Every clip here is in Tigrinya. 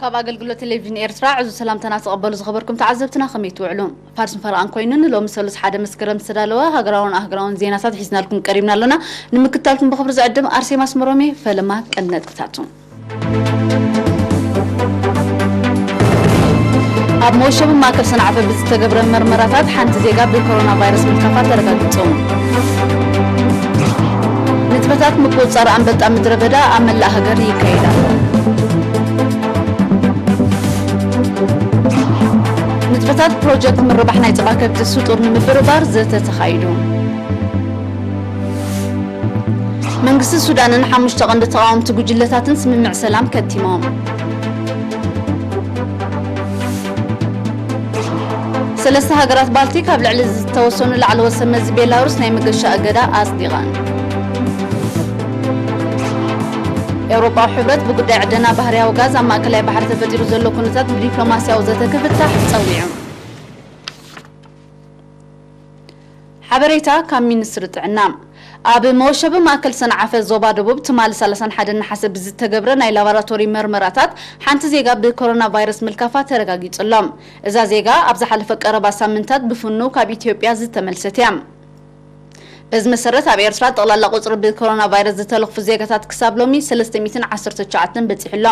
ካብ ኣገልግሎት ቴሌቪዥን ኤርትራ ዕዙዝ ሰላምታና ተቐበሉ ዝኸበርኩም ተዓዘብትና፣ ከመይ ትውዕሉ? ፋርስን ፈረቓን ኮይኑ ንሎሚ ሰሉስ ሓደ መስከረም ዝተዳለወ ሃገራውን ኣህጉራውን ዜናታት ሒዝናልኩም ቀሪብና ኣለና። ንምክታልኩም ብኽብሪ ዝዕድም ኣርሴማ ኣስመሮም እየ። ፈለማ ቀንዲ ነጥብታቱ። ኣብ መወሸቢ ማእከል ሰንዓፈ ብዝተገብረ መርመራታት ሓንቲ ዜጋ ብኮሮና ቫይረስ ምልካፋ ተረጋጊጹ። ንጥፈታት ምቁጽጻር ኣንበጣ ምድረ በዳ ኣብ መላእ ሃገር ይካየድ ኣሎ። ንጥፈታት ፕሮጀክት ምርባሕ ናይ ጸባ ከብቲ ስጡር ንምብርባር ዘተ ተኻይዱ። መንግስቲ ሱዳንን ሓሙሽተ ቀንዲ ተቓወምቲ ጉጅለታትን ስምምዕ ሰላም ከቲሞም። ሰለስተ ሃገራት ባልቲክ ኣብ ልዕሊ ዝተወሰኑ ላዕለዎት ሰብ መዚ ቤላሩስ ናይ መገሻ እገዳ ኣጽዲቐን። ኤውሮጳዊ ሕብረት ብጉዳይ ዕደና ባህርያዊ ጋዝ ኣብ ማእከላይ ባሕሪ ተፈጢሩ ዘሎ ኩነታት ብዲፕሎማስያዊ ዘተ ክፍታሕ ጸዊዑ። ሓበሬታ ካብ ሚኒስትሪ ጥዕና። ኣብ መወሸቢ ማእከል ሰንዓፈ ዞባ ደቡብ ትማሊ ሰላሳን ሓደን ነሓሰ ብዝተገብረ ናይ ላቦራቶሪ መርመራታት ሓንቲ ዜጋ ብኮሮና ቫይረስ ምልካፋ ተረጋጊጹ ኣሎ። እዛ ዜጋ ኣብ ዝሓለፈ ቀረባ ሳምንታት ብፍኑው ካብ ኢትዮጵያ ዝተመልሰት እያ። በዚ መሰረት ኣብ ኤርትራ ጠቕላላ ቁጽሪ ብኮሮና ቫይረስ ዝተለኽፉ ዜጋታት ክሳብ ሎሚ ሰለስተ ሚእትን ዓሰርተ ትሽዓተን በጺሑ ኣሎ።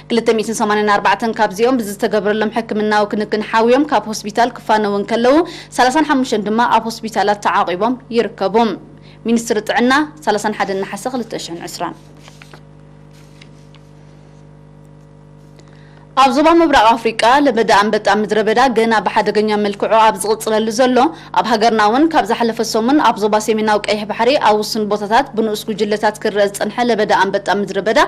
ክልተ ሚእትን ሰማንያን ኣርባዕተን ካብዚኦም ብዝተገበረሎም ሕክምናዊ ክንክን ሓውዮም ካብ ሆስፒታል ክፋነዉ እንከለዉ፣ ሰላሳን ሓሙሽተን ድማ ኣብ ሆስፒታላት ተዓቒቦም ይርከቡ። ሚኒስትሪ ጥዕና፣ ሰላሳን ሓደን ነሓሰ ክልተ ሽሕን ዕስራን። ኣብ ዞባ ምብራቕ ኣፍሪቃ ለበዳ ኣንበጣ ምድረ በዳ ገና ብሓደገኛ መልክዑ ኣብ ዝቕጽለሉ ዘሎ፣ ኣብ ሃገርና እውን ካብ ዝሓለፈ ሰሙን ኣብ ዞባ ሰሜናዊ ቀይሕ ባሕሪ ኣብ ውሱን ቦታታት ብንኡስ ጉጅለታት ክረአ ዝጸንሐ ለበዳ ኣንበጣ ምድረ በዳ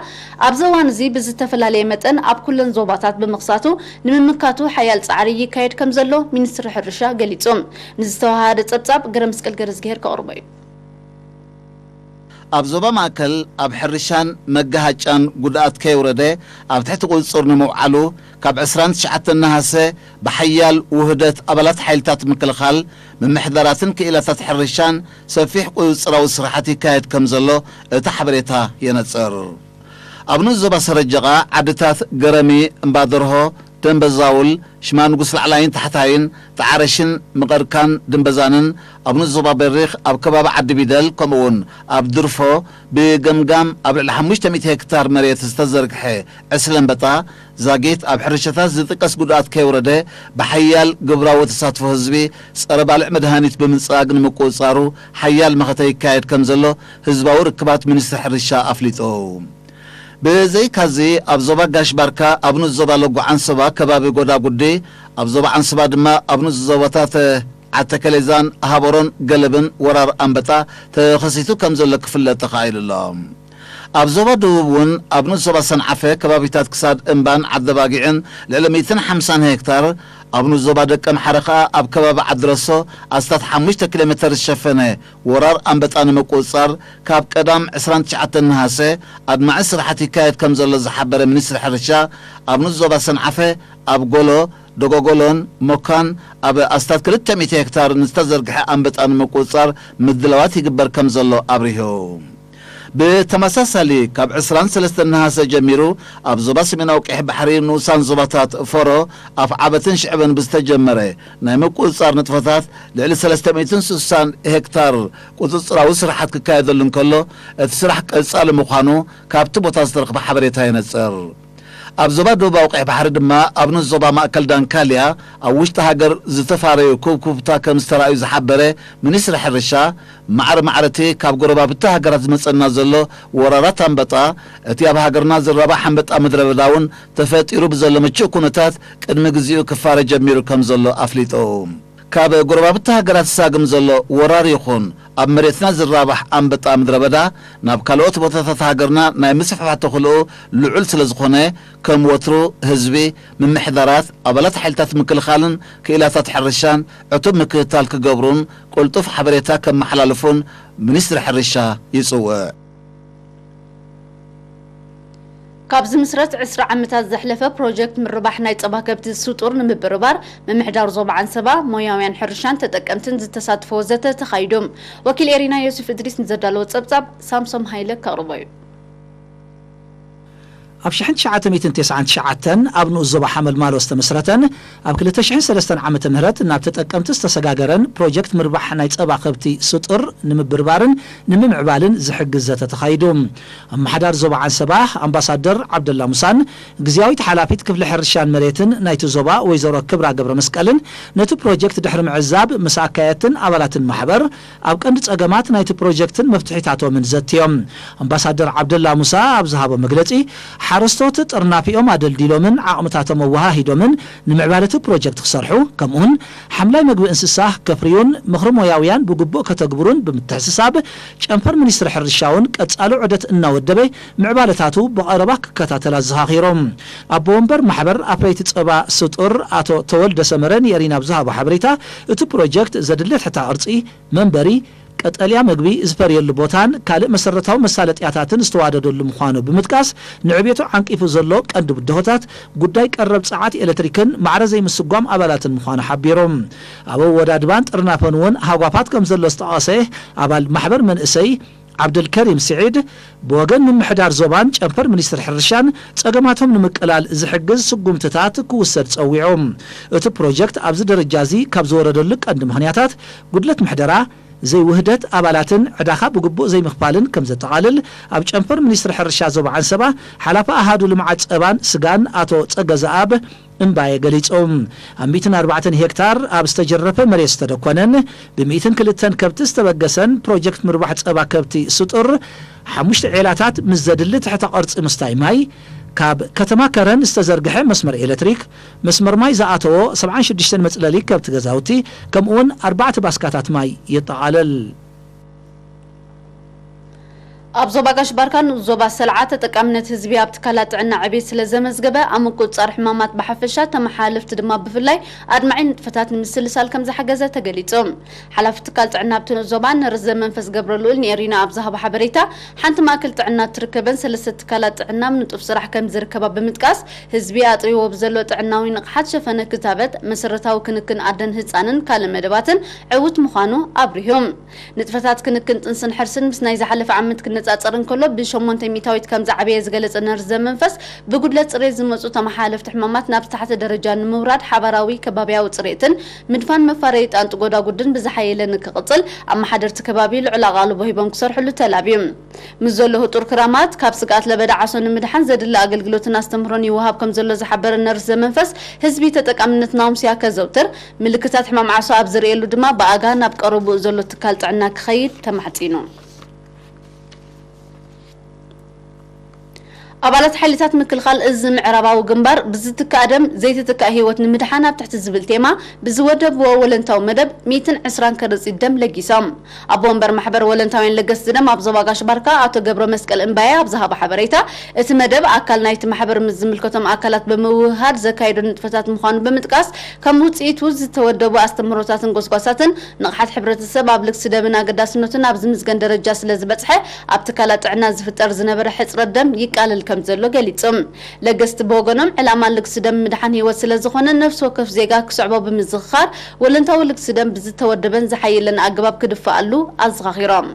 ኣብዚ እዋን እዚ ብዝተፈላለየ መጠን ኣብ ኩለን ዞባታት ብምኽሳቱ ንምምካቱ ሓያል ጻዕሪ ይካየድ ከም ዘሎ ሚኒስትሪ ሕርሻ ገሊጹ። ንዝተዋሃደ ጸብጻብ ገረ መስቀል ገረዝግሄር ከቕርቦ እዩ። ኣብ ዞባ ማእከል ኣብ ሕርሻን መጋሃጫን ጉድኣት ከየውረደ ኣብ ትሕቲ ቁጽጽር ንምውዓሉ ካብ ዕስራን ትሽዓተን ነሃሰ ብሓያል ውህደት ኣባላት ሓይልታት ምክልኻል፣ ምምሕዳራትን ክኢላታት ሕርሻን ሰፊሕ ቁጽጽራዊ ስራሓት ይካየድ ከም ዘሎ እቲ ሓበሬታ የነጽር። ኣብ ንኡስ ዞባ ሰረጀቓ ዓድታት ገረሚ፣ እምባደርሆ፣ ደንበዛውል፣ ሽማ ንጉስ ላዕላይን ታሕታይን፣ ጣዕረሽን ምቐርካን ድንበዛንን፣ ኣብ ንኡስ ዞባ በሪኽ ኣብ ከባቢ ዓዲ ቢደል፣ ከምኡውን ኣብ ድርፎ ብገምጋም ኣብ ልዕሊ ሓሙሽተ ሚእቲ ሄክታር መሬት ዝተዘርግሐ ዕስለ ኣንበጣ ዛጊት ኣብ ሕርሻታት ዝጥቀስ ጉድኣት ከይወረደ ብሓያል ግብራዊ ተሳትፎ ህዝቢ ጸረ ባልዕ መድሃኒት ብምንጻግ ንምቁጽጻሩ ሓያል መኸተ ይካየድ ከም ዘሎ ህዝባዊ ርክባት ሚኒስትሪ ሕርሻ ኣፍሊጡ። ብዘይካዚ ኣብ ዞባ ጋሽ ባርካ ኣብ ንኡስ ዞባ ለጎ ዓንሰባ ከባቢ ጎዳጉዲ ኣብ ዞባ ዓንሰባ ድማ ኣብ ንኡስ ዞባታት ዓተከሌዛን ሃበሮን ገለብን ወራር ኣንበጣ ተኸሲቱ ከም ዘሎ ክፍለጥ ተኻኢሉ ኣሎ። ኣብ ዞባ ደቡብ እውን ኣብ ንኡስ ዞባ ሰንዓፈ ከባቢታት ክሳድ እምባን ዓደባጊዕን ልዕሊ ሚእትን ሓምሳን ሄክታር፣ ኣብ ንኡስ ዞባ ደቀምሓረ ከኣ ኣብ ከባቢ ዓድረሶ ኣስታት ሓሙሽተ ኪሎ ሜተር ዝሸፈነ ወራር ኣንበጣ ንምቁጽጻር ካብ ቀዳም ዕስራን ትሽዓተን ነሃሰ ኣድማዒ ስራሓት ይካየድ ከም ዘሎ ዝሓበረ ሚኒስትሪ ሕርሻ፣ ኣብ ንኡስ ዞባ ሰንዓፈ ኣብ ጎሎ፣ ደጎጎሎን ሞካን ኣብ ኣስታት ክልተ ሚእቲ ሄክታር ንዝተዘርግሐ ኣንበጣ ንምቁጽጻር ምድላዋት ይግበር ከም ዘሎ ኣብሪሁ። ብተመሳሳሊ ካብ ዕስራን ሰለስተን ነሃሰ ጀሚሩ ኣብ ዞባ ሰሜናዊ ቀይሕ ባሕሪ ንኡሳን ዞባታት ፎሮ፣ ኣፍዓበትን ሽዕብን ብዝተጀመረ ናይ ምቁጽጻር ንጥፈታት ልዕሊ ሰለስተ ሚእትን ስሳን ሄክታር ቁጽጽራዊ ስራሓት ክካየደሉ እንከሎ፣ እቲ ስራሕ ቀጻሊ ምዃኑ ካብቲ ቦታ ዝተረኽበ ሓበሬታ የነጽር። ኣብ ዞባ ደቡባዊ ቀይሕ ባሕሪ ድማ ኣብ ንኡስ ዞባ ማእከል ዳንካልያ ኣብ ውሽጢ ሃገር ዝተፋረዩ ኩብኩብታ ከም ዝተራእዩ ዝሓበረ ሚኒስትሪ ሕርሻ፣ ማዕረ ማዕረ እቲ ካብ ጎረባብቲ ሃገራት ዝመጸና ዘሎ ወራራት ኣንበጣ፣ እቲ ኣብ ሃገርና ዝራባሕ ኣንበጣ ምድረ በዳ እውን ተፈጢሩ ብዘሎ ምቹእ ኩነታት ቅድሚ ግዚኡ ክፋረ ጀሚሩ ከም ዘሎ ኣፍሊጡ። ካብ ጎረባብቲ ሃገራት ዝሳግም ዘሎ ወራር ይኹን ኣብ መሬትና ዝራባሕ ኣንበጣ ምድረ በዳ ናብ ካልኦት ቦታታት ሃገርና ናይ ምስፍሕፋሕ ተኽእሎኡ ልዑል ስለ ዝኾነ፣ ከም ወትሩ ህዝቢ፣ ምምሕዳራት፣ ኣባላት ሓይልታት ምክልኻልን ክኢላታት ሕርሻን ዕቱብ ምክትታል ክገብሩን ቅልጡፍ ሓበሬታ ከመሓላልፉን ሚኒስትሪ ሕርሻ ይጽውዕ። ካብ ዝምስረት ዕስራ ዓመታት ዘሕለፈ ፕሮጀክት ምርባሕ ናይ ጸባ ከብቲ ስጡር ንምብርባር፣ ምምሕዳር ዞባ ዓንሰባ፣ ሞያውያን ሕርሻን ተጠቀምትን ዝተሳትፎ ዘተ ተኻይዱ። ወኪል ኤሪና ዮሱፍ እድሪስ ንዘዳለዎ ጸብጻብ ሳምሶም ሃይለ ከቕርቦ እዩ። ኣብ ሽሕን ትሽዓተ ሚእትን ተስዓን ትሽዓተን ኣብ ንኡስ ዞባ ሓመልማሎ ዝተመስረተን ኣብ ክልተ ሽሕን ሰለስተን ዓመተ ምህረት ናብ ተጠቀምቲ ዝተሰጋገረን ፕሮጀክት ምርባሕ ናይ ጸባ ከብቲ ስጡር ንምብርባርን ንምምዕባልን ዝሕግዝ ዘተ ተኻይዱ። ኣመሓዳሪ ዞባ ዓንሰባ ኣምባሳደር ዓብደላ ሙሳን ግዝያዊት ሓላፊት ክፍሊ ሕርሻን መሬትን ናይቲ ዞባ ወይዘሮ ክብራ ገብረ መስቀልን ነቲ ፕሮጀክት ድሕሪ ምዕዛብ ምስ ኣካየድትን ኣባላትን ማሕበር ኣብ ቀንዲ ጸገማት ናይቲ ፕሮጀክትን መፍትሒታቶምን ዘትዮም። ኣምባሳደር ዓብደላ ሙሳ ኣብ ዝሃቦ መግለጺ፣ ሓረስቶት ጥርናፊኦም ኣደልዲሎምን ዓቕምታቶም ኣወሃሂዶምን ንምዕባለ እቲ ፕሮጀክት ክሰርሑ፣ ከምኡውን ሓምላይ መግቢ እንስሳ ከፍርዩን ምኽሪ ሞያውያን ብግቡእ ከተግብሩን ብምትሕስሳብ፣ ጨንፈር ሚኒስትሪ ሕርሻ እውን ቀጻሊ ዑደት እናወደበ ምዕባለታቱ ብቐረባ ክከታተል ኣዘኻኺሮም። ኣቦ ወንበር ማሕበር ኣፍረይቲ ጸባ ስጡር ኣቶ ተወልደ ሰመረ ንኤሪና ኣብ ዝሃቦ ሓበሬታ፣ እቲ ፕሮጀክት ዘድሊ ትሕተ ቅርጺ፣ መንበሪ፣ ቀጠልያ መግቢ ዝፈርየሉ ቦታን ካልእ መሰረታዊ መሳለጥያታትን ዝተዋደደሉ ምዃኑ ብምጥቃስ፣ ንዕቤቱ ዓንቂፉ ዘሎ ቀንዲ ብድሆታት ጉዳይ ቀረብ ጸዓት ኤሌክትሪክን ማዕረ ዘይምስጓም ኣባላትን ምዃኑ ሓቢሮም። ኣብ ኣወዳድባን ጥርናፈን እውን ሃጓፋት ከም ዘሎ ዝጠቐሰ ኣባል ማሕበር መንእሰይ ዓብደልከሪም ስዒድ፣ ብወገን ምምሕዳር ዞባን ጨንፈር ሚኒስትሪ ሕርሻን ጸገማቶም ንምቅላል ዝሕግዝ ስጉምትታት ክውሰድ ጸዊዑ። እቲ ፕሮጀክት ኣብዚ ደረጃ እዚ ካብ ዝወረደሉ ቀንዲ ምኽንያታት ጉድለት ምሕደራ፣ ዘይውህደት ኣባላትን ዕዳኻ ብግቡእ ዘይምኽፋልን ከም ዘጠቓልል ኣብ ጨንፈር ሚኒስትሪ ሕርሻ ዞባ ዓንሰባ ሓላፊ ኣሃዱ ልምዓት ጸባን ስጋን ኣቶ ጸገዘኣብ እምባየ ገሊጾም። ኣብ ሚእትን ኣርባዕተን ሄክታር ኣብ ዝተጀረፈ መሬት ዝተደኮነን ብሚእትን ክልተን ከብቲ ዝተበገሰን ፕሮጀክት ምርባሕ ጸባ ከብቲ ስጡር፣ ሓሙሽተ ዔላታት ምስ ዘድሊ ትሕተ ቅርጺ ምስታይ ማይ፣ ካብ ከተማ ከረን ዝተዘርግሐ መስመር ኤሌክትሪክ፣ መስመር ማይ ዝኣተዎ ሰብዓን ሽዱሽተን መጽለሊ ከብቲ ገዛውቲ፣ ከምኡውን ኣርባዕተ ባስካታት ማይ የጠቓልል። ኣብ ዞባ ጋሽ ባርካን ዞባ ሰልዓ ተጠቃምነት ህዝቢ ኣብ ትካላት ጥዕና ዕቤት ስለ ዘመዝገበ፣ ኣብ ምቁጽጻር ሕማማት ብሓፈሻ ተመሓላለፍቲ ድማ ብፍላይ ኣድማዒ ንጥፈታት ንምስልሳል ከም ዝሓገዘ ተገሊጹ። ሓላፊ ትካል ጥዕና ኣብቲ ዞባ ነርስ ዘመንፈስ ገብረልኡል ንኤሪና ኣብ ዝሃቦ ሓበሬታ፣ ሓንቲ ማእከል ጥዕና ትርከበን ሰለስተ ትካላት ጥዕና ኣብ ንጡፍ ስራሕ ከም ዝርከባ ብምጥቃስ፣ ህዝቢ ኣጥሪዎ ብዘሎ ጥዕናዊ ንቕሓት ሸፈነ ክታበት፣ መሰረታዊ ክንክን ኣደን ህጻንን ካልእ መደባትን ዕዉት ምዃኑ ኣብሪሁ። ንጥፈታት ክንክን ጥንስን ሕርስን ምስ ናይ ዝሓለፈ ዓመት ክነጻጸር እንከሎ ብሸሞንተ ሚእታዊት ከም ዝዓበየ ዝገለጸ ነርስ ዘመንፈስ፣ ብጉድለት ጽሬት ዝመጹ ተመሓላለፍቲ ሕማማት ናብ ዝተሓተ ደረጃ ንምውራድ ሓባራዊ ከባቢያዊ ጽሬትን ምድፋን መፋረዪ ጣንጡ ጎዳጉድን ብዝሓየለ ንክቕጽል ኣመሓደርቲ ከባቢ ልዑል ኣቓልቦ ሂቦም ክሰርሕሉ ተላብዩ። ምስ ዘሎ ህጡር ክራማት ካብ ስግኣት ለበዳ ዓሶ ንምድሓን ዘድሊ ኣገልግሎትን ኣስተምህሮን ይወሃብ ከም ዘሎ ዝሓበረ ነርስ ዘመንፈስ፣ ህዝቢ ተጠቃምነት ናውምስያ ከዘውትር፣ ምልክታት ሕማም ዓሶ ኣብ ዝርእየሉ ድማ ብኣጋ ናብ ቀረብኡ ዘሎ ትካል ጥዕና ክኸይድ ተማሕጺኑ። ኣባላት ሓይልታት ምክልኻል እዚ ምዕራባዊ ግንባር ብዝትካእ ደም ዘይትትካእ ህይወት ንምድሓን ኣብ ትሕቲ ዝብል ቴማ ብዝወደብዎ ወለንታዊ መደብ ሚእትን ዕስራን ከረጺት ደም ለጊሶም። ኣቦ ወንበር ማሕበር ወለንታውያን ለገስቲ ደም ኣብ ዞባ ጋሽ ባርካ ኣቶ ገብረ መስቀል እምባየ ኣብ ዝሃቦ ሓበሬታ፣ እቲ መደብ ኣካል ናይቲ ማሕበር ምስ ዝምልከቶም ኣካላት ብምውህሃድ ዘካየዶ ንጥፈታት ምዃኑ ብምጥቃስ፣ ከም ውጽኢቱ ዝተወደቡ ኣስተምህሮታትን ጎስጓሳትን ንቕሓት ሕብረተሰብ ኣብ ልግሲ ደምን ኣገዳስነቱን ኣብ ዝምዝገን ደረጃ ስለ ዝበጽሐ፣ ኣብ ትካላት ጥዕና ዝፍጠር ዝነበረ ሕጽረት ደም ይቃለል ከም ዘሎ ገሊጹ። ለገስቲ ብወገኖም፣ ዕላማ ልግሲ ደም ምድሓን ህይወት ስለ ዝኾነ፣ ነፍሲ ወከፍ ዜጋ ክስዕቦ ብምዝኽኻር፣ ወለንታዊ ልግሲ ደም ብዝተወደበን ዝሓየለን ኣገባብ ክድፍኣሉ ኣዘኻኺሮም።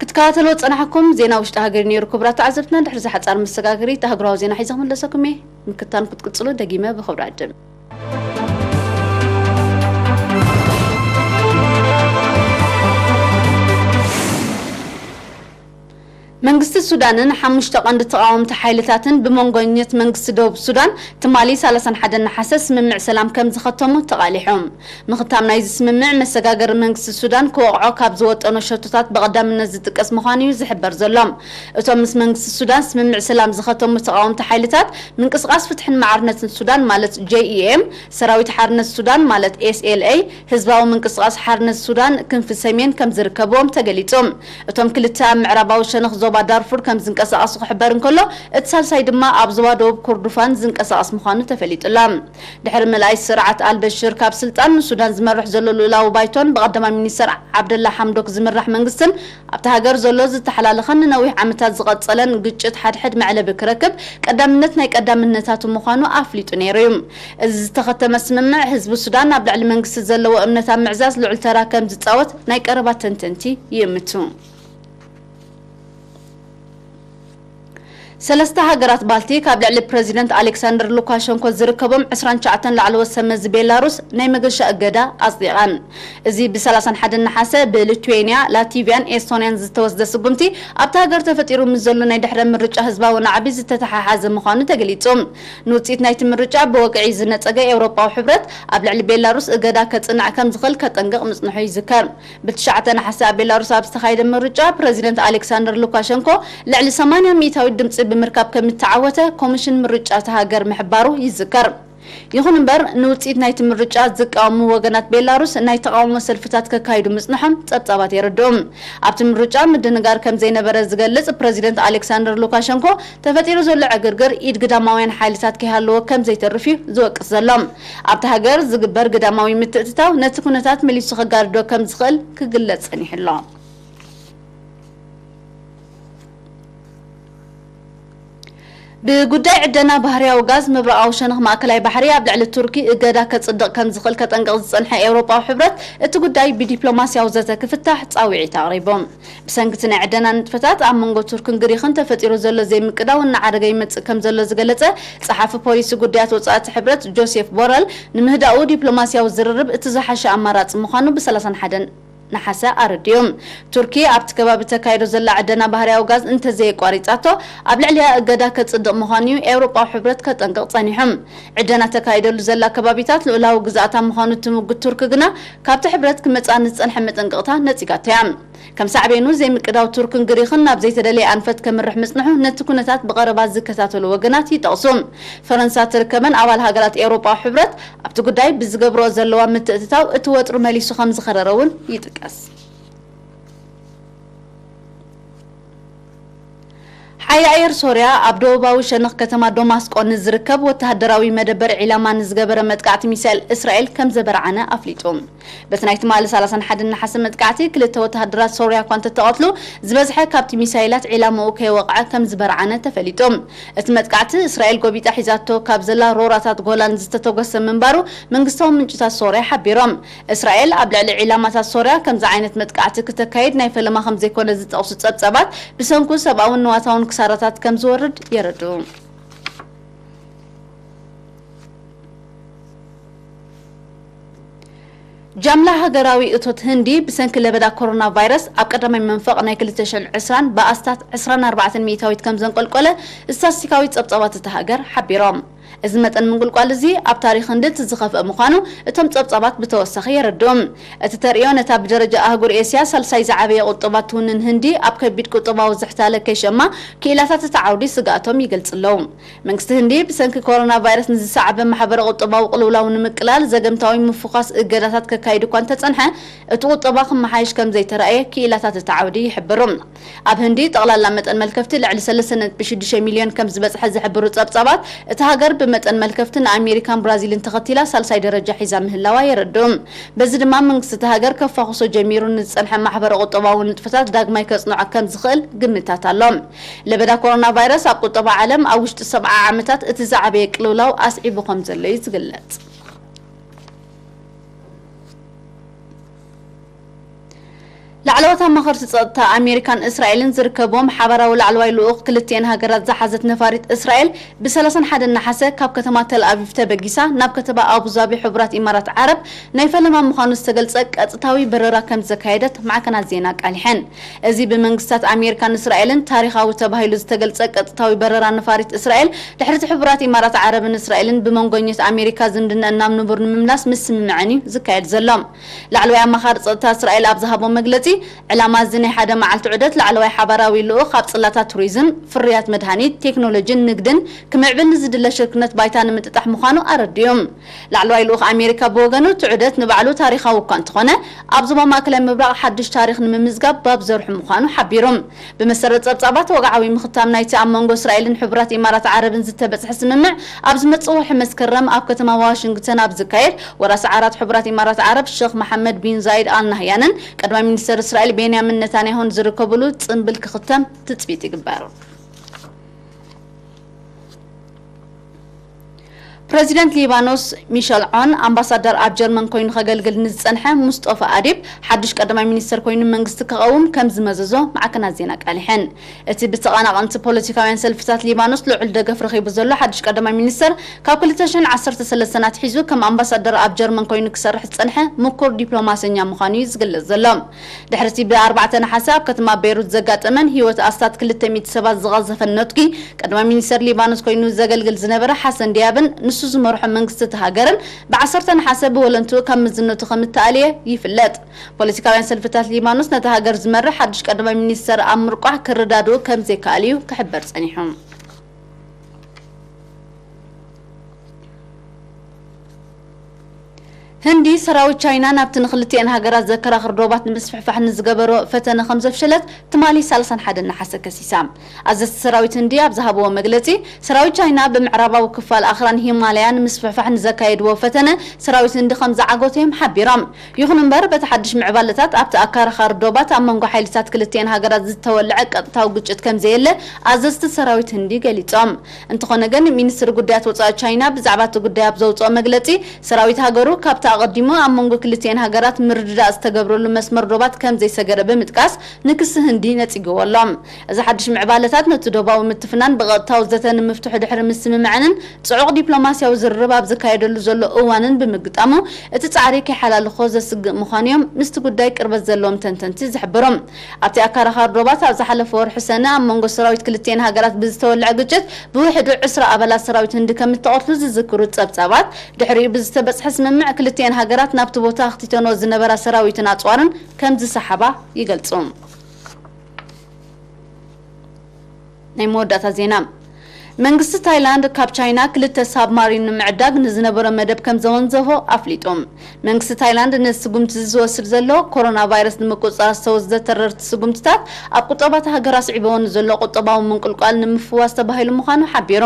ክትከታተልዎ ዝጸናሕኩም ዜና ውሽጢ ሃገር ነይሩ። ክቡራት ተዓዘብትና፣ ድሕሪ እዚ ሓጻር መሰጋገሪ፣ ኣህጉራዊ ዜና ሒዘ ክምለሰኩም እየ። ምክታን ክትቅጽሉ ደጊመ ብኽብሪ ዕድም። መንግስቲ ሱዳንን ሓሙሽተ ቀንዲ ተቓወምቲ ሓይልታትን ብመንጎኝነት መንግስቲ ደቡብ ሱዳን ትማሊ ሰላሳን ሓደን ነሓሰ ስምምዕ ሰላም ከም ዝኸተሙ ተቓሊሖም። ምኽታም ናይዚ ስምምዕ መሰጋገሪ መንግስቲ ሱዳን ክወቕዖ ካብ ዝወጠኖ ሸቶታት ብቐዳምነት ዝጥቀስ ምዃኑ እዩ ዝሕበር ዘሎ። እቶም ምስ መንግስቲ ሱዳን ስምምዕ ሰላም ዝኸተሙ ተቓወምቲ ሓይልታት ምንቅስቓስ ፍትሕን ማዕርነትን ሱዳን ማለት ጄ ኢ ኤም፣ ሰራዊት ሓርነት ሱዳን ማለት ኤስ ኤል ኤ፣ ህዝባዊ ምንቅስቓስ ሓርነት ሱዳን ክንፊ ሰሜን ከም ዝርከብዎም ተገሊጹ። እቶም ክልተ ኣብ ምዕራባዊ ሸነኽ ዞባ ዳርፉር ከም ዝንቀሳቐሱ ክሕበር እንከሎ፣ እቲ ሳልሳይ ድማ ኣብ ዞባ ደቡብ ኮርዶፋን ዝንቀሳቐስ ምዃኑ ተፈሊጡ ኣሎ። ድሕሪ ምልኣይ ስርዓት ኣልበሽር ካብ ስልጣን፣ ንሱዳን ዝመርሕ ዘሎ ልኡላዊ ባይቶን ብቐዳማይ ሚኒስተር ዓብደላ ሓምዶክ ዝምራሕ መንግስትን ኣብታ ሃገር ዘሎ ዝተሓላለኸን ንነዊሕ ዓመታት ዝቐጸለን ግጭት ሓድሕድ መዕለቢ ክረክብ ቀዳምነት ናይ ቀዳምነታቱ ምዃኑ ኣፍሊጡ ነይሩ እዩ። እዚ ዝተኸተመ ስምምዕ ህዝቢ ሱዳን ኣብ ልዕሊ መንግስቲ ዘለዎ እምነት ኣብ ምዕዛዝ ልዑል ተራ ከም ዝጻወት ናይ ቀረባ ተንተንቲ ይእምቱ። ሰለስተ ሃገራት ባልቲክ ኣብ ልዕሊ ፕረዚደንት ኣሌክሳንደር ሉካሸንኮ ዝርከቦም ዕስራን ትሽዓተን ላዕለዎት ሰብ መዚ ቤላሩስ ናይ መገሻ እገዳ ኣጽዲቐን። እዚ ብ ሰላሳን ሓደን ነሓሰ ብሊቱዌንያ፣ ላቲቪያን ኤስቶንያን ዝተወስደ ስጉምቲ ኣብታ ሃገር ተፈጢሩ ምስ ዘሎ ናይ ድሕረ ምርጫ ህዝባዊ ናዕቢ ዝተተሓሓዘ ምዃኑ ተገሊጹ። ንውጽኢት ናይቲ ምርጫ ብወግዒ ዝነጸገ ኤውሮጳዊ ሕብረት ኣብ ልዕሊ ቤላሩስ እገዳ ከጽንዕ ከም ዝኽእል ከጠንቅቕ ምጽንሑ ይዝከር። ብትሽዓተ ነሓሰ ኣብ ቤላሩስ ኣብ ዝተኻየደ ምርጫ ፕረዚደንት ኣሌክሳንደር ሉካሸንኮ ልዕሊ ሰማንያ ሚእታዊት ድምጺ ብምርካብ ከም እተዓወተ ኮሚሽን ምርጫ እታ ሃገር ምሕባሩ ይዝከር። ይኹን እምበር ንውጽኢት ናይቲ ምርጫ ዝቃወሙ ወገናት ቤላሩስ ናይ ተቓውሞ ሰልፍታት ከካይዱ ምጽንሖም ጸብጻባት የረድኡ። ኣብቲ ምርጫ ምድንጋር ከም ዘይነበረ ዝገልጽ ፕረዚደንት ኣሌክሳንደር ሉካሸንኮ ተፈጢሩ ዘሎ ዕግርግር ኢድ ግዳማውያን ሓይልታት ከይሃለዎ ከም ዘይተርፍ እዩ ዝወቅስ ዘሎ። ኣብቲ ሃገር ዝግበር ግዳማዊ ምትእትታው ነቲ ኩነታት መሊሱ ከጋድዶ ከም ዝኽእል ክግለጽ ጸኒሑ ኣሎ። ብጉዳይ ዕደና ባህርያዊ ጋዝ ምብራቓዊ ሸነኽ ማእከላይ ባሕሪ ኣብ ልዕሊ ቱርኪ እገዳ ከጽድቕ ከም ዝኽእል ከጠንቅቕ ዝጸንሐ ኤውሮጳዊ ሕብረት እቲ ጉዳይ ብዲፕሎማስያዊ ዘተ ክፍታሕ ጻውዒት ኣቕሪቡ። ብሰንኪ እቲ ናይ ዕደና ንጥፈታት ኣብ መንጎ ቱርክን ግሪኽን ተፈጢሩ ዘሎ ዘይምቅዳው እናዓረገ ይመጽእ ከም ዘሎ ዝገለጸ ጸሓፊ ፖሊሲ ጉዳያት ወጻኢ እቲ ሕብረት ጆሴፍ ቦረል ንምህዳኡ ዲፕሎማስያዊ ዝርርብ እቲ ዝሓሸ ኣማራጺ ምዃኑ ብ ሰላሳን ሓደን ነሓሰ ኣረዲኡ። ቱርኪ ኣብቲ ከባቢ ተካይዶ ዘላ ዕደና ባህርያዊ ጋዝ እንተዘየቋሪጻቶ ኣብ ልዕሊኣ እገዳ ከጽድቕ ምዃኑ እዩ ኤውሮጳዊ ሕብረት ከጠንቅቕ ጸኒሑ። ዕደና ተካይደሉ ዘላ ከባቢታት ልኡላዊ ግዝኣታ ምዃኑ ትምጉት ቱርኪ ግና ካብቲ ሕብረት ክመጽኣ ንዝጸንሐ መጠንቀቕታ ነጺጋቶ እያ። ከም ሳዕቤኑ ዘይምቅዳው ቱርክን ግሪኽን ናብ ዘይተደለየ ኣንፈት ከምርሕ ምጽንሑ ነቲ ኩነታት ብቐረባ ዝከታተሉ ወገናት ይጠቕሱ። ፈረንሳ ትርከበን ኣባል ሃገራት ኤውሮጳዊ ሕብረት ኣብቲ ጉዳይ ብዝገብርኦ ዘለዋ ምትእትታው እቲ ወጥሪ መሊሱ ከም ዝኸረረ እውን ይጥቀስ። ሓይሊ ኣየር ሶርያ ኣብ ደቡባዊ ሸነኽ ከተማ ዶማስቆ ንዝርከብ ወተሃደራዊ መደበር ዒላማ ንዝገበረ መጥቃዕቲ ሚሳኤል እስራኤል ከም ዘበርዓነ ኣፍሊጡ። በቲ ናይ ትማሊ ሰላሳን ሓደን ነሓሰ መጥቃዕቲ ክልተ ወተሃደራት ሶርያ እኳ እንተተቐትሉ፣ ዝበዝሐ ካብቲ ሚሳይላት ዒላማኡ ከይወቕዐ ከም ዝበርዓነ ተፈሊጡ። እቲ መጥቃዕቲ እስራኤል ጎቢጣ ሒዛቶ ካብ ዘላ ሮራታት ጎላን ዝተተኮሰ ምንባሩ መንግስታዊ ምንጭታት ሶርያ ሓቢሮም። እስራኤል ኣብ ልዕሊ ዒላማታት ሶርያ ከምዚ ዓይነት መጥቃዕቲ ክተካይድ ናይ ፈለማ ከም ዘይኮነ ዝጠቕሱ ጸብጻባት፣ ብሰንኩ ሰብኣውን ንዋታውን ክሳራታት ከም ዝወርድ የረድኡ። ጃምላ ሃገራዊ እቶት ህንዲ ብሰንኪ ለበዳ ኮሮና ቫይረስ ኣብ ቀዳማይ መንፈቕ ናይ ክልተ ሽሕን ዕስራን ብኣስታት ዕስራን ኣርባዕተን ሚእታዊት ከም ዘንቆልቆለ ስታስቲካዊ ጸብጻባት እታ ሃገር ሓቢሮም። እዚ መጠን ምንቁልቋል እዚ ኣብ ታሪኽ ህንዲ እቲ ዝኸፍአ ምዃኑ እቶም ጸብጻባት ብተወሳኺ የረድኡ። እቲ ተርእዮ ነታ ብደረጃ ኣህጉር ኤስያ ሳልሳይ ዝዓበየ ቁጠባ ትውንን ህንዲ ኣብ ከቢድ ቁጠባዊ ዝሕታለ ከይሸማ ክኢላታት እቲ ዓውዲ ስግኣቶም ይገልጽ ኣለዉ። መንግስቲ ህንዲ ብሰንኪ ኮሮና ቫይረስ ንዝሰዓበ ማሕበረ ቁጠባዊ ቅልውላው ንምቅላል ዘገምታዊ ምፍዃስ እገዳታት ከካይድ እኳ እንተጸንሐ፣ እቲ ቁጠባ ክመሓየሽ ከም ዘይተራእየ ክኢላታት እቲ ዓውዲ ይሕብሩ። ኣብ ህንዲ ጠቕላላ መጠን መልከፍቲ ልዕሊ ሰለስተ ነጥቢ ሽዱሽተ ሚልዮን ከም ዝበጽሐ ዝሕብሩ ጸብጻባት፣ እታ ሃገር ብመጠን መልከፍቲ ንኣሜሪካን ብራዚልን ተኸቲላ ሳልሳይ ደረጃ ሒዛ ምህላዋ የረድኡ። በዚ ድማ መንግስቲ እታ ሃገር ከፋኹሶ ጀሚሩ ንዝጸንሐ ማሕበረ ቁጠባዊ ንጥፈታት ዳግማይ ከጽንዖ ከም ዝኽእል ግምታት ኣሎ። ለበዳ ኮሮና ቫይረስ ኣብ ቁጠባ ዓለም ኣብ ውሽጢ ሰብዓ ዓመታት እቲ ዝዓበየ ቅልውላው ኣስዒቡ ከም ዘሎ እዩ ዝግለጽ። ላዕለዎት ኣማኸርቲ ጸጥታ ኣሜሪካን እስራኤልን ዝርከብዎም ሓባራዊ ላዕለዋይ ልኡኽ ክልቲኤን ሃገራት ዝሓዘት ነፋሪት እስራኤል ብ ሰላሳን ሓደን ነሓሰ ካብ ከተማ ተል ኣቪቭ ተበጊሳ ናብ ከተማ ኣቡዛቢ ሕቡራት ኢማራት ዓረብ ናይ ፈለማ ምዃኑ ዝተገልጸ ቀጥታዊ በረራ ከም ዘካየደት ማዕከናት ዜና ኣቃሊሐን። እዚ ብመንግስታት ኣሜሪካን እስራኤልን ታሪኻዊ ተባሂሉ ዝተገልጸ ቀጥታዊ በረራ ነፋሪት እስራኤል ድሕሪ እቲ ሕቡራት ኢማራት ዓረብን እስራኤልን ብመንጎኘት ኣሜሪካ ዝምድነአን ናብ ንቡር ንምምላስ ምስምምዐን እዩ ዝካየድ ዘሎ። ላዕለዋይ ኣማኻሪ ጸጥታ እስራኤል ኣብ ዝሃቦ መግለጺ፣ ዕላማ እዚ ናይ ሓደ መዓልቲ ዑደት ላዕለዋይ ሓባራዊ ልኡኽ ኣብ ጽላታት ቱሪዝም፣ ፍርያት መድሃኒት፣ ቴክኖሎጂን ንግድን ክምዕብል ንዝድለ ሽርክነት ባይታ ንምጥጣሕ ምዃኑ ኣረዲኡ። ላዕለዋይ ልኡኽ ኣሜሪካ ብወገኑ፣ እቲ ዑደት ንባዕሉ ታሪኻዊ እኳ እንተኾነ፣ ኣብ ዞባ ማእከላይ ምብራቕ ሓድሽ ታሪኽ ንምምዝጋብ ባብ ዘርሑ ምዃኑ ሓቢሩ። ብመሰረት ጸብጻባት፣ ወግዓዊ ምኽታም ናይቲ ኣብ መንጎ እስራኤልን ሕቡራት ኢማራት ዓረብን ዝተበጽሐ ስምምዕ፣ ኣብ ዝመጽእ ወርሒ መስከረም ኣብ ከተማ ዋሽንግተን ኣብ ዝካየድ፣ ወራሲ ዓራት ሕቡራት ኢማራት ዓረብ ሸኽ መሓመድ ቢን ዛይድ ኣል ናህያንን ቀዳማይ ሚኒስተር እስራኤል ቤንያሚን ነታንያሁን ዝርከብሉ ጽምብል ክኽተም ትጽቢት ይግበር። ፕረዚደንት ሊባኖስ ሚሸል ዖን፣ ኣምባሳደር ኣብ ጀርመን ኮይኑ ከገልግል ንዝጸንሐ ሙስጦፋ ኣዲብ፣ ሓድሽ ቀዳማይ ሚኒስተር ኮይኑ መንግስቲ ክቐውም ከም ዝመዘዞ ማዕከናት ዜና ኣቃሊሐን። እቲ ብተቐናቐንቲ ፖለቲካውያን ሰልፍታት ሊባኖስ ልዑል ደገፍ ረኺቡ ዘሎ ሓድሽ ቀዳማይ ሚኒስተር፣ ካብ ክልተ ሽሕን ዓሰርተ ሰለስተን ኣትሒዙ ከም ኣምባሳደር ኣብ ጀርመን ኮይኑ ክሰርሕ ዝጸንሐ ምኩር ዲፕሎማሰኛ ምዃኑ እዩ ዝግለጽ ዘሎ። ድሕሪ እቲ ብ ኣርባዕተ ነሓሰ ኣብ ከተማ ቤይሩት ዘጋጠመን ህይወት ኣስታት ክልተ ሚእቲ ሰባት ዝቐዘፈን ነትጒ፣ ቀዳማይ ሚኒስተር ሊባኖስ ኮይኑ ዘገልግል ዝነበረ ሓሰን ዲያብን ንሱ ዝመርሖ መንግስቲ እታ ሃገርን ብ ዓሰርተ ነሓሰ ብወለንትኡ ካብ መዝነቱ ከም እተኣልየ ይፍለጥ። ፖለቲካውያን ሰልፍታት ሊባኖስ ነታ ሃገር ዝመርሕ ሓድሽ ቀዳማይ ሚኒስተር ኣብ ምርቋሕ ክረዳድኡ ከም ዘይከኣሉ እዩ ክሕበር ጸኒሑ። ህንዲ፣ ሰራዊት ቻይና ናብቲ ንክልቲኤን ሃገራት ዘከራኽር ዶባት ንምስፍሕፋሕ ንዝገበሮ ፈተነ ከም ዘፍሸለት ትማሊ ሳልሳን ሓደን ነሓሰ ከሲሳ። ኣዘዝቲ ሰራዊት ህንዲ ኣብ ዝሃብዎ መግለጺ፣ ሰራዊት ቻይና ብምዕራባዊ ክፋል ኣኽራን ሂማላያ ንምስፍሕፋሕ ንዘካየድዎ ፈተነ ሰራዊት ህንዲ ከም ዝዓገቶ እዮም ሓቢሮም። ይኹን እምበር፣ በቲ ሓድሽ ምዕባለታት ኣብቲ ኣከራኻሪ ዶባት ኣብ መንጎ ሓይልታት ክልቲኤን ሃገራት ዝተወልዐ ቀጥታዊ ግጭት ከም ዘየለ ኣዘዝቲ ሰራዊት ህንዲ ገሊጾም። እንተኾነ ግን፣ ሚኒስትሪ ጉዳያት ወጻኢ ቻይና ብዛዕባ እቲ ጉዳይ ኣብ ዘውጽኦ መግለጺ፣ ሰራዊት ሃገሩ ካብቲ ኣቐዲሙ ኣብ መንጎ ክልቲኤን ሃገራት ምርድዳእ ዝተገብረሉ መስመር ዶባት ከም ዘይሰገረ ብምጥቃስ፣ ንክሲ ህንዲ ነጺግዎ ኣሎ። እዚ ሓድሽ ምዕባለታት ነቲ ዶባዊ ምትፍናን ብቐጥታዊ ዘተ ንምፍትሑ ድሕሪ ምስምምዐንን ጽዑቕ ዲፕሎማስያዊ ዝርርብ ኣብ ዝካየደሉ ዘሎ እዋንን ብምግጣሙ፣ እቲ ጻዕሪ ከይሓላልኾ ዘስግእ ምዃኑ እዮም ምስቲ ጉዳይ ቅርበት ዘለዎም ተንተንቲ ዝሕብሩ። ኣብቲ ኣከራኻሪ ዶባት ኣብ ዝሓለፈ ወርሒ ሰነ ኣብ መንጎ ሰራዊት ክልቲኤን ሃገራት ብዝተወልዐ ግጭት ብውሕዱ ዕስራ ኣባላት ሰራዊት ህንዲ ከም እተቐትሉ ዝዝክሩ ጸብጻባት፣ ድሕሪኡ ብዝተበጽሐ ስምምዕ ክልቲኤን ሃገራት ናብቲ ቦታ ኣኽቲተንኦ ዝነበራ ሰራዊትን ኣጽዋርን ከም ዝሰሓባ ይገልጹ። ናይ መወዳእታ ዜና። መንግስቲ ታይላንድ ካብ ቻይና ክልተ ሳብማሪን ንምዕዳግ ንዝነበሮ መደብ ከም ዘወንዘፎ ኣፍሊጡ። መንግስቲ ታይላንድ ነቲ ስጉምቲ እዚ ዝወስድ ዘሎ፣ ኮሮና ቫይረስ ንምቁጽጻር ዝተወስደ ተረርቲ ስጉምትታት ኣብ ቁጠባታ ሃገር ኣስዒብዎ ንዘሎ ቁጠባዊ ምንቁልቋል ንምፍዋስ ተባሂሉ ምዃኑ ሓቢሩ።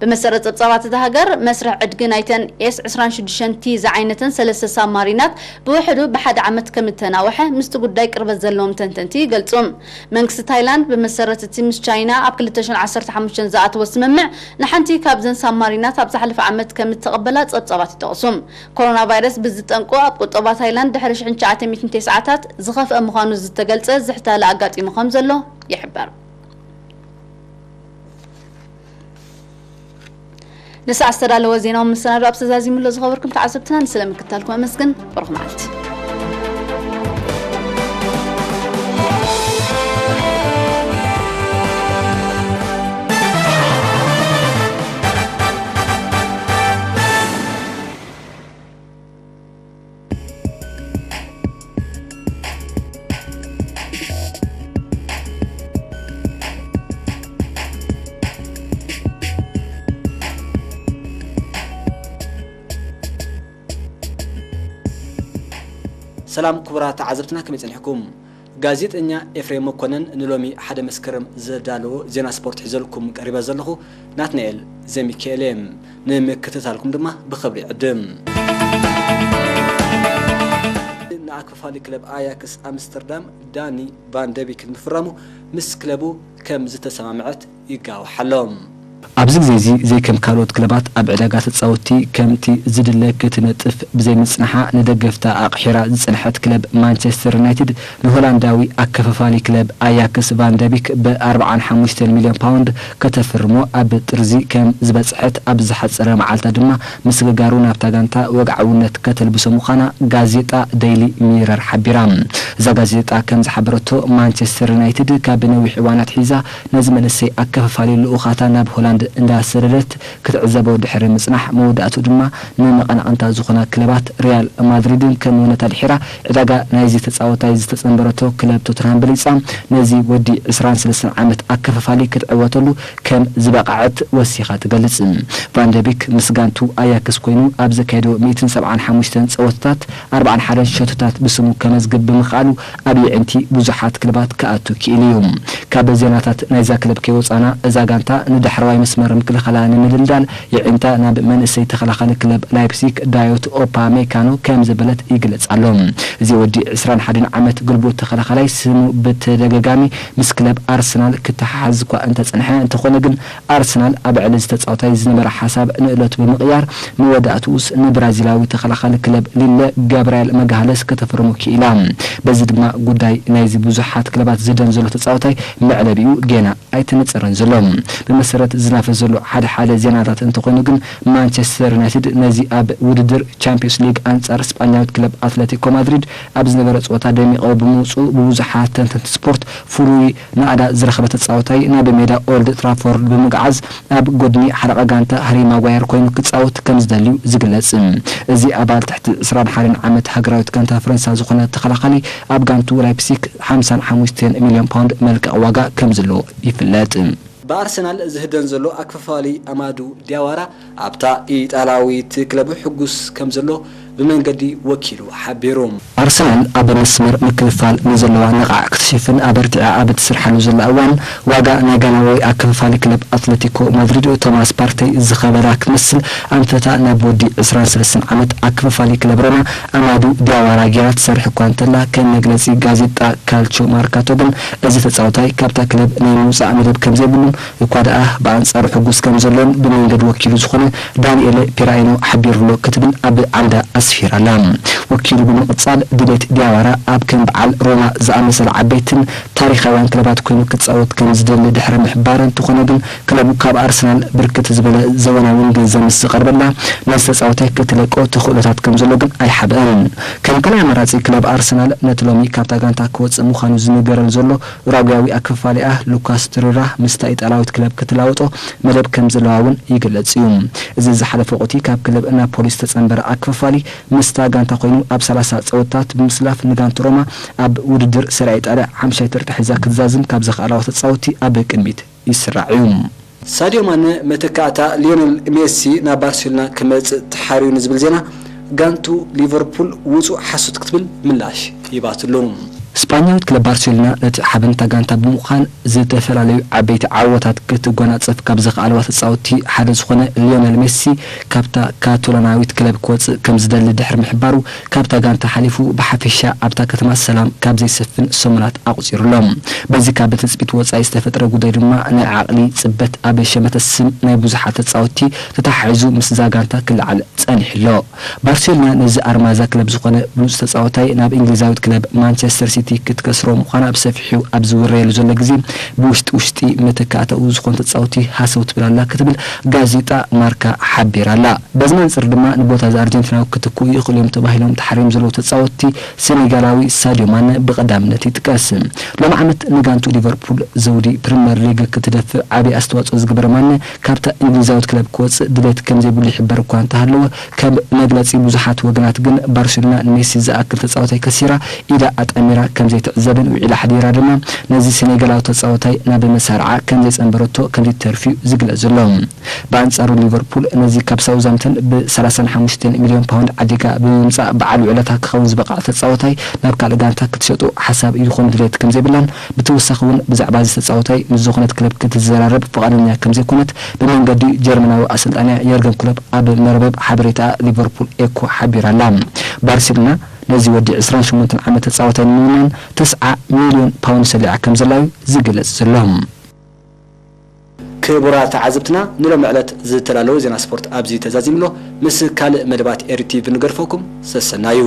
ብመሰረት ጸብጻባት እታ ሃገር፣ መስርሕ ዕድጊ ናይተን ኤስ ዕስራን ሽዱሽተን ቲ ዝዓይነተን ሰለስተ ሳብማሪናት ብውሕዱ ብሓደ ዓመት ከም እተናውሐ ምስቲ ጉዳይ ቅርበት ዘለዎም ተንተንቲ ይገልጹ። መንግስቲ ታይላንድ ብመሰረት እቲ ምስ ቻይና ኣብ ክልተ ሽሕን ዓሰርተ ሓሙሽተን ዝኣተወ ስምምዕ፣ ንሓንቲ ካብዘን ሳብማሪናት ኣብ ዝሓለፈ ዓመት ከም እተቐበላ ጸብጻባት ይጠቕሱ። ኮሮና ቫይረስ ብዝጠንቁ ኣብ ቁጠባ ታይላንድ ድሕሪ ሽሕን ትሽዓተ ሚእትን ተስዓታት ዝኸፍአ ምዃኑ ዝተገልጸ ዝሕታለ ኣጋጢሙ ከም ዘሎ ይሕበር። ንሰዓት ዝተዳለወ ዜናዊ መሰናዶ ኣብ ተዛዚሙ ኣሎ። ዝኸበርኩም ተዓዘብትና፣ ንስለ ምክታልኩም ኣመስግን። ብሩኽ መዓልቲ። ሰላም ክቡራት ተዓዘብትና፣ ከመይ ጸኒሕኩም? ጋዜጠኛ ኤፍሬም መኮነን ንሎሚ ሓደ መስከረም ዘዳለዎ ዜና ስፖርት ሒዘልኩም ቀሪበ ዘለኹ ናትናኤል ዘሚካኤል እየ። ንምክትታልኩም ድማ ብኽብሪ ይዕድም። ንኣክፋፋሊ ክለብ ኣያክስ ኣምስተርዳም ዳኒ ቫን ደቢክ ንምፍራሙ ምስ ክለቡ ከም ዝተሰማምዐት ይጋወሓሎም። ኣብዚ ግዜ እዚ ዘይከም ካልኦት ክለባት ኣብ ዕዳጋ ተጻወትቲ ከምቲ ዝድለ ክትነጥፍ ብዘይምጽንሓ ንደገፍታ ኣቕሒራ ዝጸንሐት ክለብ ማንቸስተር ዩናይትድ ንሆላንዳዊ ኣከፋፋሊ ክለብ ኣያክስ ቫን ደቢክ ብ ኣርብዓን ሓሙሽተን ሚልዮን ፓውንድ ከተፍርሞ ኣብ ጥርዚ ከም ዝበጽሐት ኣብ ዝሓጸረ መዓልታ ድማ ምስግጋሩ ናብታ ጋንታ ወግዓውነት ከተልብሶ ምዃና ጋዜጣ ደይሊ ሚረር ሓቢራ። እዛ ጋዜጣ ከም ዝሓበረቶ ማንቸስተር ዩናይትድ ካብ ነዊሕ እዋን ኣትሒዛ ነዚ መንእሰይ ኣከፋፋሊ ልኡኻታ ናብ ሆላንድ እንዳሰደደት ክትዕዘቦ ድሕሪ ምጽናሕ፣ መወዳእቱ ድማ ንመቐናቕንታ ዝኾና ክለባት ሪያል ማድሪድን ከም እውነት ኣድሒራ፣ ዕዳጋ ናይዚ ተጻወታይ ዝተጸንበረቶ ክለብ ቶተንሃም በሊጻ፣ ነዚ ወዲ ዕስራን ሰለስተን ዓመት ኣከፋፋሊ ክትዕወተሉ ከም ዝበቕዐት ወሲኻ ትገልጽ። ቫንደቢክ ምስ ጋንቱ ኣያክስ ኮይኑ ኣብ ዘካየዶ ሚእትን ሰብዓን ሓሙሽተን ጸወታታት ኣርባዓን ሓደን ሸቶታት ብስሙ ከመዝግብ ብምኽኣሉ፣ ኣብ የዒንቲ ብዙሓት ክለባት ክኣቱ ክኢሉ እዩ። ካብ ዜናታት ናይዛ ክለብ ከይወጻና፣ እዛ ጋንታ ንዳሕረዋይ መስመር ምክልኻላ ንምድልዳል የዒንታ ናብ መንእሰይ ተኸላኻሊ ክለብ ላይፕሲክ ዳዮት ኦፓሜካኖ ከም ዘበለት ይግለጽ ኣሎ። እዚ ወዲ ዕስራን ሓደን ዓመት ግልቡት ተኸላኻላይ ስሙ ብተደጋጋሚ ምስ ክለብ ኣርሰናል ክተሓሓዝ እኳ እንተጸንሐ፣ እንተኾነ ግን ኣርሰናል ኣብ ዕሊ ዝተጻወታይ ዝነበረ ሓሳብ ንእለቱ ብምቕያር፣ መወዳእትኡስ ንብራዚላዊ ተኸላኻሊ ክለብ ሊለ ጋብርኤል መግሃለስ ከተፈርሞ ክኢላ። በዚ ድማ ጉዳይ ናይዚ ብዙሓት ክለባት ዝደን ዘሎ ተጻወታይ መዕለቢኡ ጌና ኣይተነጸረን ዘሎ። ብመሰረት ዝናፈስ ዘሎ ሓደ ሓደ ዜናታት እንተኾይኑ ግን፣ ማንቸስተር ዩናይትድ ነዚ ኣብ ውድድር ቻምፒዮንስ ሊግ ኣንጻር ስጳኛዊት ክለብ ኣትለቲኮ ማድሪድ ኣብ ዝነበረ ጸወታ ደሚቐ ብምውጽኡ ብብዙሓት ተንተንቲ ስፖርት ፍሉይ ናእዳ ዝረኸበ ተጻዋታይ ናብ ሜዳ ኦልድ ትራፎርድ ብምግዓዝ ኣብ ጎድኒ ሓለቓ ጋንታ ሃሪ ማጓየር ኮይኑ ክጻወት ከም ዝደልዩ ዝግለጽ። እዚ ኣባል ትሕቲ ዕስራን ሓደን ዓመት ሃገራዊት ጋንታ ፈረንሳ ዝኾነ ተኸላኻሊ ኣብ ጋንቱ ላይፕሲክ ሓምሳን ሓሙሽተን ሚልዮን ፓውንድ መልቀቕ ዋጋ ከም ዘለዎ ይፍለጥ። ብኣርሰናል ዝህደን ዘሎ ኣከፋፋሊ ኣማዱ ዲያዋራ ኣብታ ኢጣልያዊት ክለቡ ሕጉስ ከም ዘሎ ብመንገዲ ወኪሉ ሓቢሩ። ኣርሰናል ኣብ መስመር ምክፍፋል ንዘለዋ ነቓዕ ክትሽፍን ኣበርቲዓ ኣብ እትሰርሓሉ ዘላ እዋን፣ ዋጋ ናይ ጋናዊ ኣከፋፋሊ ክለብ ኣትለቲኮ ማድሪድ ቶማስ ፓርተይ ዝኸበዳ ክትመስል ኣንፈታ ናብ ወዲ ዕስራን ሰለስተን ዓመት ኣከፋፋሊ ክለብ ሮማ ኣማዱ ዲያዋራ ጌራ ትሰርሕ እኳ እንተላ፣ ከም መግለጺ ጋዜጣ ካልቾ ማርካቶ ግን፣ እዚ ተጻዋታይ ካብታ ክለብ ናይ ምውጻእ መደብ ከም ዘይብሉን እኳ ደኣ ብኣንጻሩ ሕጉስ ከም ዘሎን ብመንገዲ ወኪሉ ዝኾነ ዳንኤል ፒራይኖ ሓቢሩሎ ክትብል ኣብ ዓምዳ ኣስፊራላ። ወኪሉ ብምቕጻል፣ ድሌት ዲያዋራ ኣብ ከም በዓል ሮማ ዝኣመሰለ ዓበይትን ታሪኻውያን ክለባት ኮይኑ ክጻወት ከም ዝደሊ ድሕሪ ምሕባር፣ እንተኾነ ግን ክለቡ ካብ ኣርሰናል ብርክት ዝበለ ዘበናውን ገንዘብ ምስ ዝቐርበላ፣ ነዚ ተጻዋታይ ክትለቆ ተኽእሎታት ከም ዘሎ ግን ኣይሓብአን። ከም ካልኣይ ኣማራጺ ክለብ ኣርሰናል ነቲ ሎሚ ካብታ ጋንታ ክወጽእ ምዃኑ ዝንገረሉ ዘሎ ኡራጓያዊ ኣከፋፋሊኣ ሉካስ ቶሬራ ምስታ ኢጣልያዊት ክለብ ክትላወጦ መደብ ከም ዘለዋ እውን ይግለጽ እዩ። እዚ ዝሓለፈ ወቕቲ ካብ ክለብ ናፖሊ ዝተጸንበረ ኣከፋፋሊ ምስታ ጋንታ ኮይኑ ኣብ ሰላሳ ጸወታት ብምስላፍ ንጋንቱ ሮማ ኣብ ውድድር ሰሪያ ኢጣልያ ሓምሻይ ተርታ ሒዛ ክትዛዝም ካብ ዘኽኣላዋ ተጻወትቲ ኣብ ቅድሚት ይስራዕ እዩ። ሳድዮ ማነ መተካእታ ሊዮነል ሜሲ ናብ ባርሴሎና ክመጽእ ተሓርዩ ንዝብል ዜና ጋንቱ ሊቨርፑል ውጹእ ሓሶት ክትብል ምላሽ ሂባትሉ። ስጳኛዊት ክለብ ባርሴሎና ነቲ ሓበንታ ጋንታ ብምዃን ዝተፈላለዩ ዓበይቲ ዓወታት ክትጎናጸፍ ካብ ዘኽኣልዋ ተጻወትቲ ሓደ ዝኾነ ሊዮነል ሜሲ ካብታ ካቶላናዊት ክለብ ክወጽእ ከም ዝደሊ ድሕሪ ምሕባሩ፣ ካብታ ጋንታ ሓሊፉ ብሓፈሻ ኣብታ ከተማ ሰላም ካብ ዘይሰፍን ሰሙናት ኣቑጺሩ ኣሎ። በዚ ካብ ትጽቢት ወጻኢ ዝተፈጥረ ጉዳይ ድማ ናይ ዓቕሊ ጽበት ኣብ ሸመተ ስም ናይ ብዙሓት ተጻወትቲ ተተሓሒዙ ምስዛ ጋንታ ክለዓል ጸኒሑ ኣሎ። ባርሴሎና ነዚ ኣርማዛ ክለብ ዝኾነ ብሉጽ ተጻዋታይ ናብ እንግሊዛዊት ክለብ ማንቸስተር ሲቲ ክትከስሮ ምዃና ብሰፊሑ ኣብ ዝውረየሉ ዘሎ ግዜ፣ ብውሽጢ ውሽጢ መተካእታኡ ዝኾነ ተጻወቲ ሃሰው ትብል ኣላ ክትብል ጋዜጣ ማርካ ሓቢራ ኣላ። በዚ መንጽር ድማ ንቦታ እዚ ኣርጀንቲናዊ ክትክኡ ይኽእሉ እዮም ተባሂሎም ተሓርዮም ዘለዉ ተጻወትቲ ሴኔጋላዊ ሳድዮ ማነ ብቐዳምነት ይጥቀስ። ሎሚ ዓመት ንጋንቱ ሊቨርፑል ዘውዲ ፕሪምየር ሊግ ክትደፍእ ዓቢ ኣስተዋጽኦ ዝገበረ ማነ ካብታ እንግሊዛዊት ክለብ ክወጽእ ድሌት ከም ዘይብሉ ይሕበር እኳ እንተሃለወ፣ ከም መግለጺ ብዙሓት ወገናት ግን ባርሴሎና ንሜሲ ዝኣክል ተጻዋታይ ከሲራ ኢዳ ኣጣሚራ ከም ዘይትዕዘብን ውዒላ ሓዲራ ድማ ነዚ ሴኔጋላዊ ተጻዋታይ ናብ መሳርዓ ከም ዘይጸንበረቶ ከም ዘይተርፍዩ ዝግለጽ ዘሎ። ብኣንጻሩ ሊቨርፑል ነዚ ካብ ሳውዛምተን ብ ሰላሳን ሓሙሽተን ሚልዮን ፓውንድ ዓዲጋ ብምምጻእ በዓል ውዕለታ ክኸውን ዝበቕዐ ተጻዋታይ ናብ ካልእ ጋንታ ክትሸጦ ሓሳብ ይኹን ድሌት ከም ዘይብላን ብተወሳኺ እውን ብዛዕባ እዚ ተጻዋታይ ምስ ዝኾነት ክለብ ክትዘራረብ ፍቓደኛ ከም ዘይኮነት ብመንገዲ ጀርመናዊ ኣሰልጣንያ የርገን ክሎፕ ኣብ መርበብ ሓበሬታ ሊቨርፑል ኤኮ ሓቢራ ኣላ። ባርሴሎና ነዚ ወዲ ዕስራን ሸሞንተን ዓመት ተጻዋታይ ንምውናን ተስዓ ሚልዮን ፓውንድ ሰሊዓ ከም ዘላ እዩ ዝግለጽ ዘሎ። ክቡራት ተዓዘብትና፣ ንሎሚ ዕለት ዝተላለዉ ዜና ስፖርት ኣብዚ ተዛዚምሎ። ምስ ካልእ መደባት ኤሪ ቲቪ ንገድፈኩም። ሰሰናዩ።